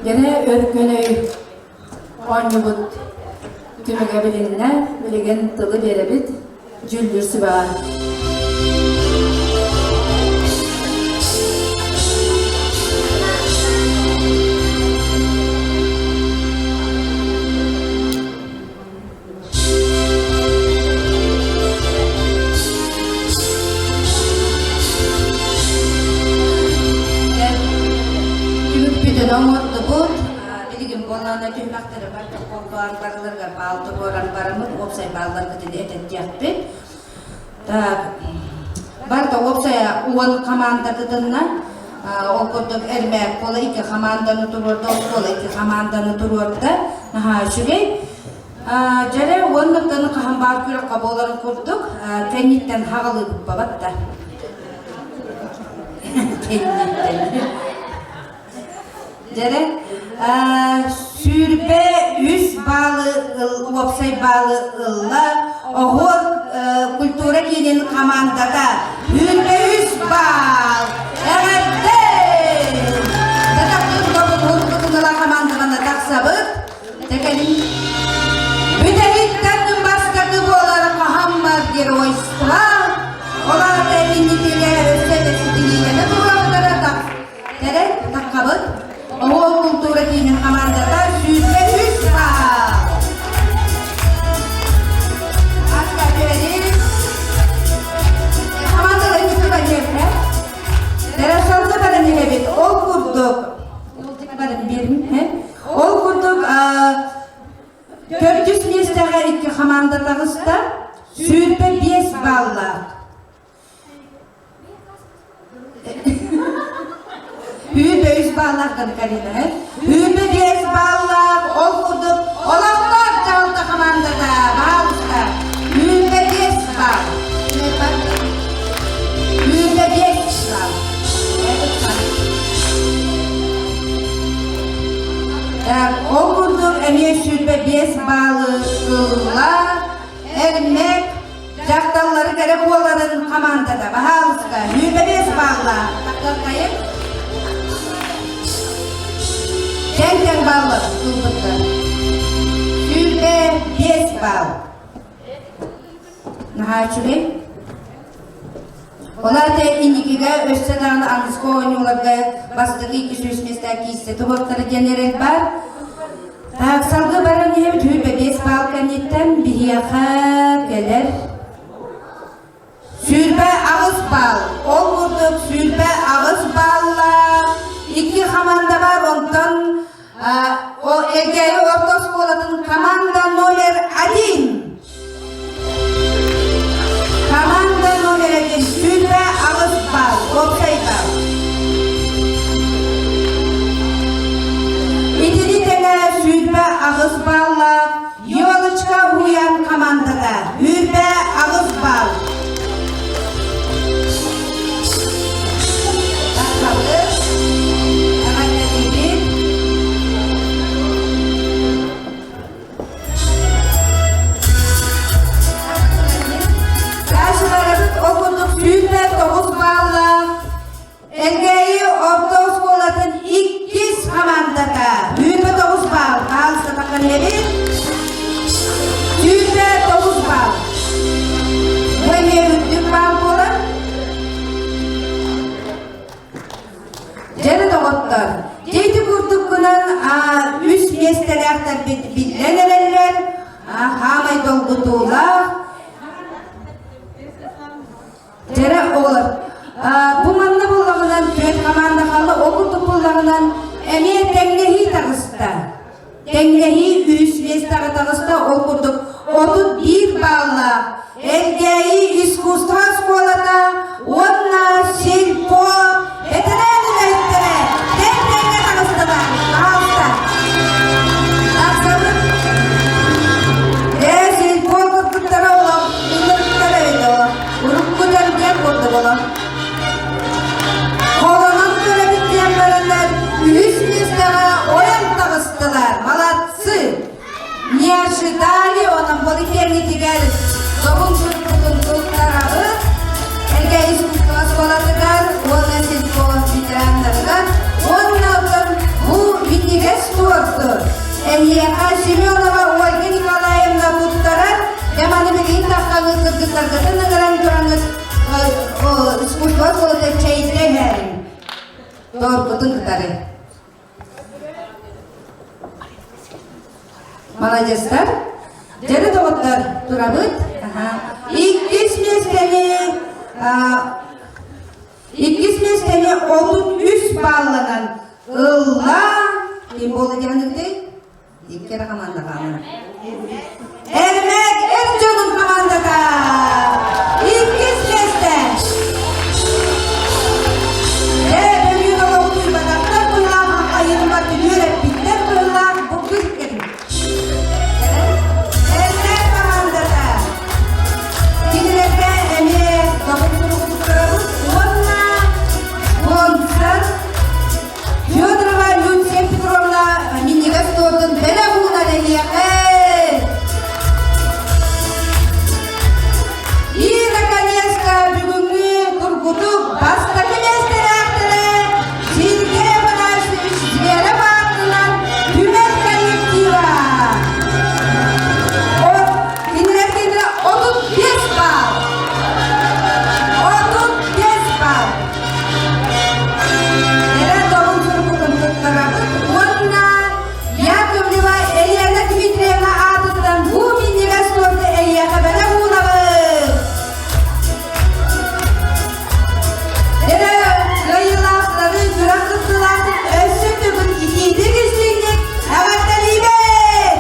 Дьэрэ өркөн өй оонньуубут түмүгэ билиннэ, билигин тылы биэрэбит, дьүүллүүр сүбэҕэ. Түмүкпүтүн оҥордубут. Билигин буоллаҕына түһүмэхтэри бардык холбоон барыларыгар баал туруоран бараммыт уопсай баалларбытын этэтиэхпит. Так, барыта уопсайа уон хамаанда кытынна. Ол курдук Эрмээк буола икки хамаанданы туруорда, оскуола икки хамаанданы туруорда. Наһаа үчүгэй. Дьэрэ уонна тыны хаһан баар күрэххэ буоларын курдук, кэнниттэн хаҕылыыбыппабат да. Кэнниттэн. Дьэрэ, 23 баалы уопсай баалы ылла Оһуор культура киинин хамаандата 23 баал! Эҕэрдэ! Татахтын тобулуһун хамаандабана тахсабыт. Тэкэлин Бүтэһиктэн бастакы буолар хаһаммар геройство ол аата инникигэ өссө да ситиһиилэнэ туруохтара тэрэн таххабыт Оһуол култуура киинин хамаандата 103 баал. Аска түһэрин. Хамаандалар күтү Тэрэ баран иһэбит. Ол курдук баран биэрин, Ол курдук, төрдүс миэстэҕэ икки хамаанда таҕыста, 25 баллаах. 25 баллаах гына Карина, 25 баллаах, ол курдук олохтоох дьаһалта хамаандата, баһаалыста, 25 балл. 25 балл. командата, баһаалыста, 25 балла. Тахтаркайын. Тэҥ-тэҥ баллар ылбыттар. 25 балл. Наһаа үчүгэй. Ол аата инникигэ өссө даҕаны аныгыскы оонньууларга бастакы 200 миэстэ киирсэ туһуохтара диэн эрэл баар. Так, салгыы баран иһэбит 25 балл кэнниттэн биһиэхэ кэлэр 28 балл. Ол курдук 28 баллаах икки хамаанда бар, онтон Элгээйи орто оскуолатын команда номер один. Команда номер один 28 балл, уопсай балл. Итини тэҥэ 28 баллаах Елочка Уйан командата 28 балл. Тахсабыт, эҕэрдэлиибит. Дальше ол курдук 29 баллаах Элгээйи орто оскуолатын иккис хамаандата 29 балл хаалыста таххан 29 балл. Бу эмиэ үрдүк балл буолар. Дьэ доҕоттор, дьэ курдук гынан үс миэстэлээхтэрбит биллэн эрэллэр, хаамай долгутуулаах. Дьэрэ оҕолор, бу манна буллаҕынан түөрт хамаанда хаалла, ол курдук буллаҕынан эмиэ тэҥнэһии таҕыста. Тэҥнэһии үс миэстэҕэ таҕыста, ол курдук 31 бааллаах Элгээйи искусство оскуолата уонна сельпо бэтэрээн үлэһиттэрэ тэҥ-тэҥҥэ таҕыстылар. Аҕалта. Тахсабыт. Ээ, сельпо кыргыттара олох ылырыктара эбит олох. Урукку дьон курдук олох. Холонон көрөбүт диэн бараннар үһүс миэстэҕэ ойон таҕыстылар. Молодцы! Не ожидали, онон бу киэҥитигэр добун сурукпутун туттарабыт. Эргэ искусство оскуолатыгар уонна сельпо ветераннарыгар уонна оттон бу минньигэс туорту эһиэхэ Семенова Ольга Николаевна туттарар. Дьэ маны билигин таххаҥыт кыргыттаргытын ыҥыран тураҥыт искусство оскуолата чэйдэ иһээриҥ. Торпутун кытары. Маладьыастар. Дьэрэ доҕоттор турабыт. Иккис миэстэни иккис миэстэни 33 балланан ылла. Ким буолла диэхиниктий? Икки эрэ команда хаалла. Эрмек эр дьонун командата! Иккис миэстэ! Ээ, бөлүүн олоҕу тыырбатахтар быһылаах, айылма түнүөр эппиттэр быһылаах, бу күн кэлин. Эрмек командата! Кинилэргэ эмиэ добун сурук туттарабыт уонна спонсор Федорова Люция Петровна минньигэс туортун бэлэх уунар эһиэхэ! И, наконец-то, бүгүҥҥү тургутук бастакы миэстэлээхтэрэ Сергей Афанасьевич Зверев аатынан түмэл коллектива. Кинилэр кинилэр 35 балл. 35 балл. Эрэ тобун сурукутун туттарабыт уонна Яковлева Елена Дмитриевна аатыттан бу минньигэс туорду эйиэхэ бэлэх уунабыт! Эрэ кыайыылаахтары күрэх кыттыылаахтын өссө төгүл итиитик истиҥник эҕэрдэлиибит!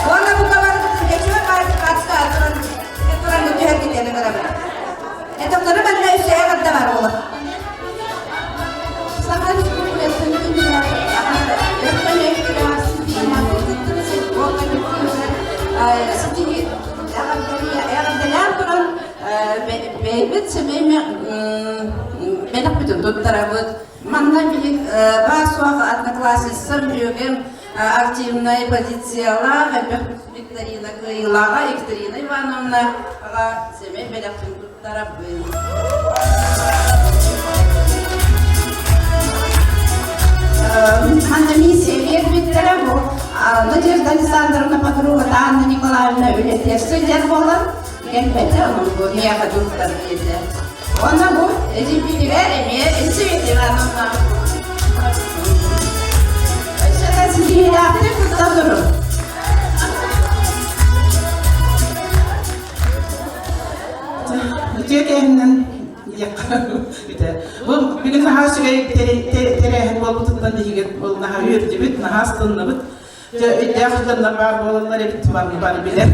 Уонна бу барытын кэчүө хаачыка туран туран түһэргитэн ыҥырабыт. Этоктары манна үсэ эҕэрдэ бар буолар. Саха Республикатын Эҕэрдэлээн туран бэйэбит сэмэй бэлэхпитин туттарабыт. Манна биһик баар-суох одноклассницам дьүөгэм активнай позициялаах элбэх викторина кыайыылааҕа Екатерина Ивановна сэмэй бэлэхпин туттарабыт. туттарабын. Манна миссия биэрбиттэрэ бу Надежда Александровна подруга Анна Николаевна үлэтигэр сылдьар буолан кэлбэтэ, онон бу миэхэ туттар диэтэ. Уонна бу эдьиийбитигэр эмиэ Елизавета Ивановна өссө да ситиһиилээхтик тутта турун. Үтүө кэһинэн диэххэ Бу бүгүн наһаа үчүгэй тэрээһин буолбутуттан биһиги ол наһаа үөрдүбүт, наһаа астынныбыт. Дьэ, өйдөөх дьоннор баар буолаллар эбит, бары бары билэр.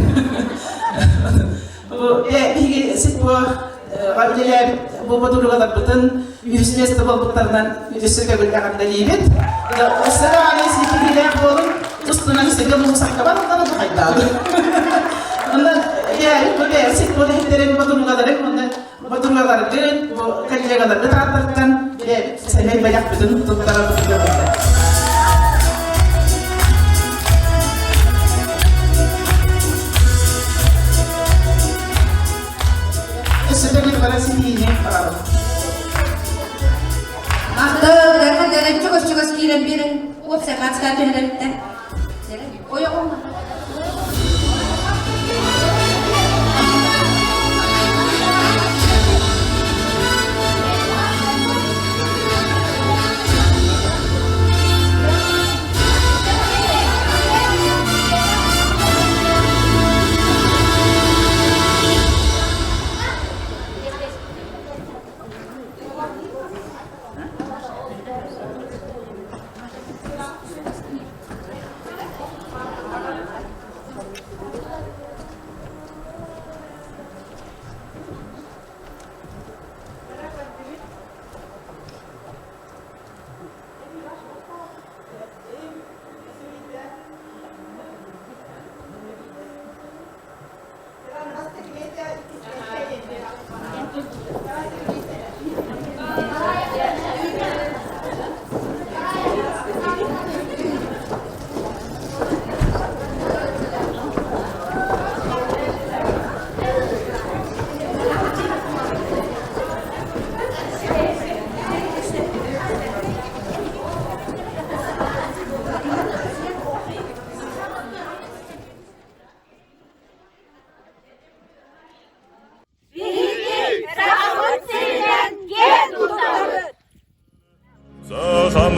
Бу биһиги сит бу үлэлээбит бу бодуругаларбытын үһүс миэстэ буолбуттарынан өссө төгүл эҕэрдэлиибит. Өссө даҕаны ситиһиилээх буолун, тустунан сиргэ муусаккабар ыллара бухайдаабыт. Онон бэйэбит бу бэйэсит бу иһиттэрин бодуругаларын уонна бодуругаларгыт, бу коллегаларгыт ааттарыттан бэйэбит сэмэй бэлэхпитин туттарабыт. Өссө төгүл бара ситиини баҕарабын. Махтал, дэрэн чугас-чугас киирэн биэрин, уопсай хаацка түһэрэртэн. Ойоҕум. Биһиги Сахабыт сиринэн киэн туттабыт! Сахам